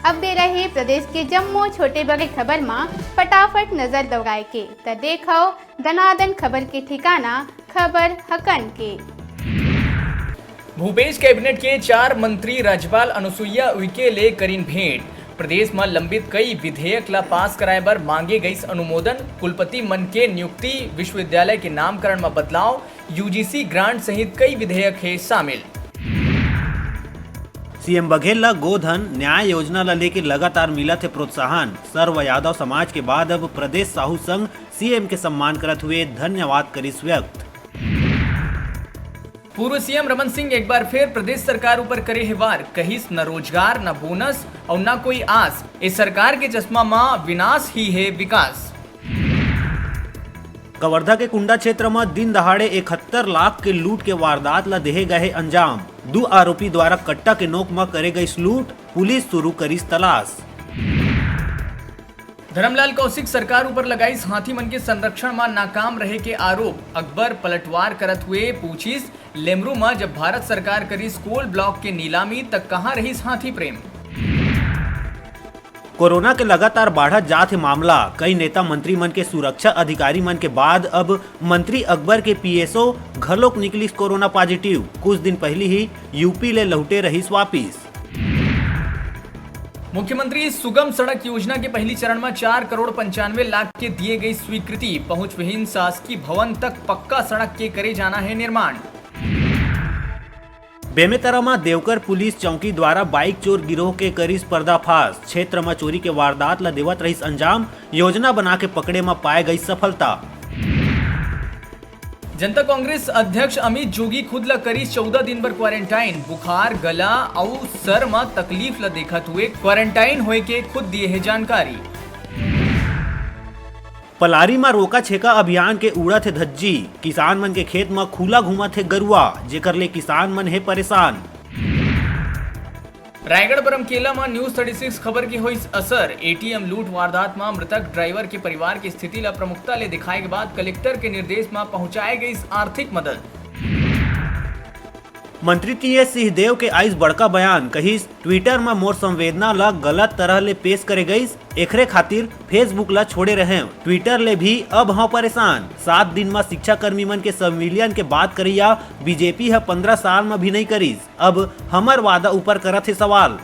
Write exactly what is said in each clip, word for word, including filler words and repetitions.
अब बेरा हे प्रदेश के जम्मो छोटे बड़े खबर म फटाफट नजर दौड़ाए के। त देखव दनादन खबर के ठिकाना, खबर हकन के। भूपेश कैबिनेट के चार मंत्री राज्यपाल अनुसुईया उइके ले करिन भेंट। प्रदेश म लंबित कई विधेयक ला पास कराए बर मांगे गईस अनुमोदन। कुलपति मन के नियुक्ति, विश्वविद्यालय के नामकरण म बदलाव, यूजीसी ग्रांट सहित कई विधेयक हे शामिल। सीएम बघेल ल गोधन न्याय योजना ल लेके लगातार मिलत हे प्रोत्साहन। सर्व यादव समाज के बाद अब प्रदेश साहू संघ सीएम के सम्मान करत हुए धन्यवाद करिस व्यक्त। पूर्व सीएम रमन सिंह एक बार फिर प्रदेश सरकार ऊपर करे हे वार, कहिस न रोजगार, न बोनस अउ न कोई आस। ए सरकार के चश्मा म विनाश ही हे विकास। कवर्धा के कुंडा क्षेत्र म दिन दहाड़े इकहत्तर लाख के लूट के वारदात ल देहे गए हे अंजाम। दू आरोपी द्वारा कट्टा के नोक म करे गईस लूट, पुलिस शुरू करिस तलाश। धरमलाल कौशिक सरकार ऊपर लगाइस हाथी मन के संरक्षण म नाकाम रहे के आरोप। अकबर पलटवार करत हुए पूछिस, लेमरू म जब भारत सरकार करिस कोल ब्लॉक के नीलामी, त कहां रहिस हाथी प्रेम? कोरोना के लगातार बाढ़त जात हे मामला। कई नेता मंत्री मन के सुरक्षा अधिकारी मन के बाद अब मंत्री अकबर के पीएसओ घलोक निकलिस कोरोना पॉजिटिव। कुछ दिन पहिली ही यूपी ले लहुटे रहिस वापिस। मुख्यमंत्री सुगम सड़क योजना के पहली चरण म चार करोड़ पंचानवे लाख के दिए गई स्वीकृति। पहुंच विहीन शासकीय भवन तक पक्का सड़क के करे जाना हे निर्माण। बेमेतरा म देवकर पुलिस चौकी द्वारा बाइक चोर गिरोह के करिस पर्दाफाश। क्षेत्र म चोरी के वारदात ल देवत रहिस अंजाम, योजना बना के पकड़े म पाए गई सफलता। जनता कांग्रेस अध्यक्ष अमित जोगी खुद ल करिस चौदह दिन बर क्वारंटाइन। बुखार, गला अउ सर म तकलीफ ल देखत हुए क्वारंटाइन होए के खुद दिए हे जानकारी। पलारी म रोका छेका अभियान के उड़त हे धज्जी। किसान मन के खेत म खुला घूमत हे गरुआ, जेकर ले किसान मन हे परेशान। रायगढ़ बरमकेला म News thirty six खबर के होइस असर। एटीएम लूट वारदात म मृतक ड्राइवर के परिवार के स्थिति ल प्रमुखता ले दिखाए के बाद कलेक्टर के निर्देश म पहुंचाए गईस आर्थिक मदद। मंत्री टीएस सिंहदेव के आइस बड़का बयान, कहिस, Twitter म मोर संवेदना ल गलत तरह ले पेश करे गईस, एखरे खातिर Facebook ल छोड़े रहेंव। Twitter ले भी अब हंव परेशान। सात दिन म शिक्षाकर्मी मन के संविलियन के बात करइया बीजेपी ह पन्द्रह साल म भी नइ करिस। अब हमर वादा ऊपर करत हे सवाल।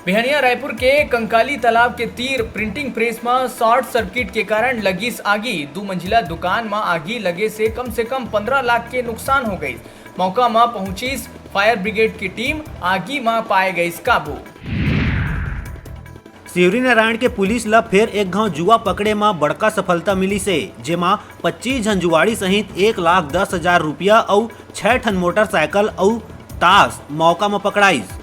बिहनिया रायपुर के कंकाली तालाब के तीर प्रिंटिंग प्रेस म शॉर्ट सर्किट के कारण लगिस आगी। दू मंजिला दुकान म आगी लगे से कम से कम पन्द्रह लाख के नुकसान हो गइस। मौका म पहुंचिस फायर ब्रिगेड की टीम, आगी म पाए गइस काबू। शिवरीनारायण के पुलिस ल फेर एक घांव जुआ पकड़े म बड़का सफलता मिलिस हे, जेमा पच्चीस झन जुआड़ी सहित एक लाख दस हजार रुपया अउ छह ठन मोटरसाइकिल अउ ताश मौका म पकड़ाइस।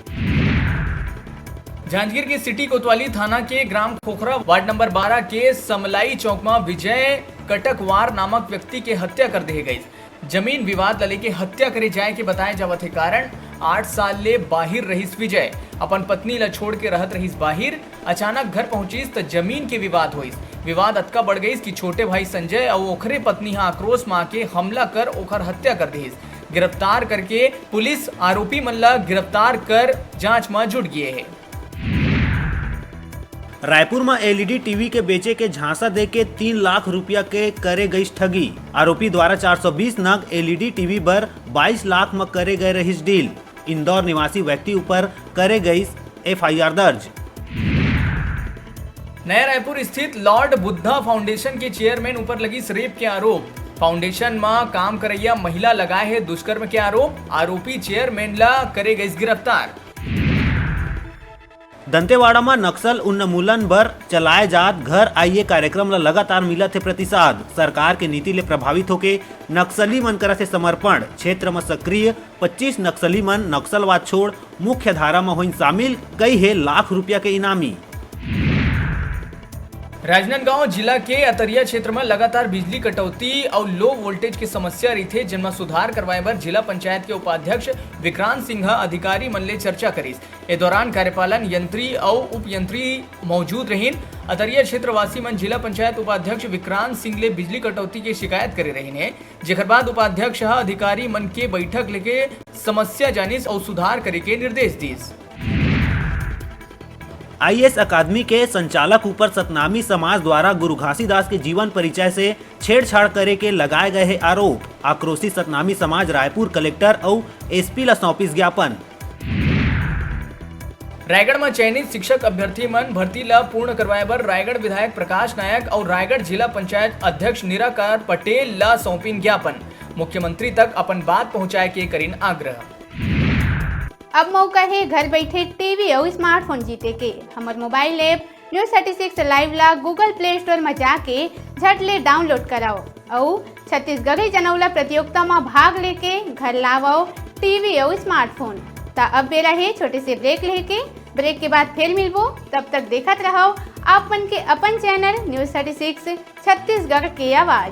जांजगीर के सिटी कोतवाली थाना के ग्राम खोखरा वार्ड नंबर बारह के समलाई चौक म विजय कटकवार नामक व्यक्ति के हत्या कर देहे गइस। जमीन विवाद ल लेके हत्या करे जाए के बताए जावत हे कारण। आठ साल ले बाहिर रहिस विजय। अपन पत्नी ल छोड़ के रहत रहिस बाहिर। अचानक घर पहुंचिस त जमीन के विवाद होइस। विवाद अतका बढ़ गइस कि छोटे भाई संजय अउ ओखरे पत्नी ह आक्रोश म आके हमला कर ओखर हत्या कर दिहिस। गिरफ्तार करके पुलिस आरोपी मन ल गिरफ्तार कर जांच म जुट गिए हे। रायपुर म एलईडी टीवी के बेचे के झांसा देके तीन लाख रुपया के करे गइस ठगी। आरोपी द्वारा चार सौ बीस नग एलईडी टीवी बर बाईस लाख म करे गए रहिस डील। इंदौर निवासी व्यक्ति ऊपर करे गइस एफआईआर दर्ज। नया रायपुर स्थित लॉर्ड बुद्धा फाउंडेशन के चेयरमैन ऊपर लगिस रेप के आरोप। फाउंडेशन म काम करइया महिला लगाए हे दुष्कर्म के आरोप। आरोपी चेयरमैन ल करे गइस गिरफ्तार। दंतेवाड़ा म नक्सल उन्मूलन बर चलाए जात घर आइए कार्यक्रम ल लगातार मिलत हे प्रतिसाद। सरकार के नीति ले प्रभावित होके नक्सली मन करत हे समर्पण। क्षेत्र म सक्रिय पच्चीस नक्सली मन नक्सलवाद छोड़ मुख्य धारा म होइन शामिल, कई हे लाख रुपया के इनामी। राजनांदगांव जिला के अतरिया क्षेत्र म लगातार बिजली कटौती अउ लो वोल्टेज के समस्या रहिथे, जेन म सुधार करवाए बर जिला पंचायत के उपाध्यक्ष विक्रांत सिंह ह अधिकारी मन ले चर्चा करिस। ए दौरान कार्यपालन यंत्री अउ उप यंत्री मौजूद रहिन। अतरिया क्षेत्रवासी मन जिला पंचायत उपाध्यक्ष विक्रांत सिंह ले बिजली कटौती के शिकायत करे रहिन हे, जेकर बाद उपाध्यक्ष ह अधिकारी मन के बैठक लेके समस्या जानिस अउ सुधार करे के निर्देश दिस। आईएएस अकादमी के संचालक ऊपर सतनामी समाज द्वारा गुरु घासीदास के जीवन परिचय से छेड़छाड़ करे के लगाए गए हे आरोप। आक्रोशित सतनामी समाज रायपुर कलेक्टर अउ एसपी ला सौंपिस ज्ञापन। रायगढ़ म चयनित शिक्षक अभ्यर्थी मन भर्ती ल पूर्ण करवाए बर रायगढ़ विधायक प्रकाश नायक अउ रायगढ़ जिला पंचायत अध्यक्ष निराकार पटेल ल सौंपिन ज्ञापन। मुख्यमंत्री तक अपन बात पहुंचाए के करिन आग्रह। अब मौका हे घर बैठे टीवी अउ स्मार्टफोन जीते के। हमर mobile app news thirty six live ला गूगल प्ले स्टोर म जाके झट ले डाउनलोड कराओ अउ छत्तीसगढ़ी जनौला प्रतियोगिता म भाग लेके घर लावो टीवी अउ स्मार्टफोन। त अब बेरा हे छोटे से ब्रेक लेके। ब्रेक के बाद फिर मिलबो, तब तक देखत रहव आप मन के अपन channel news thirty six Chhattisgarh के आवाज।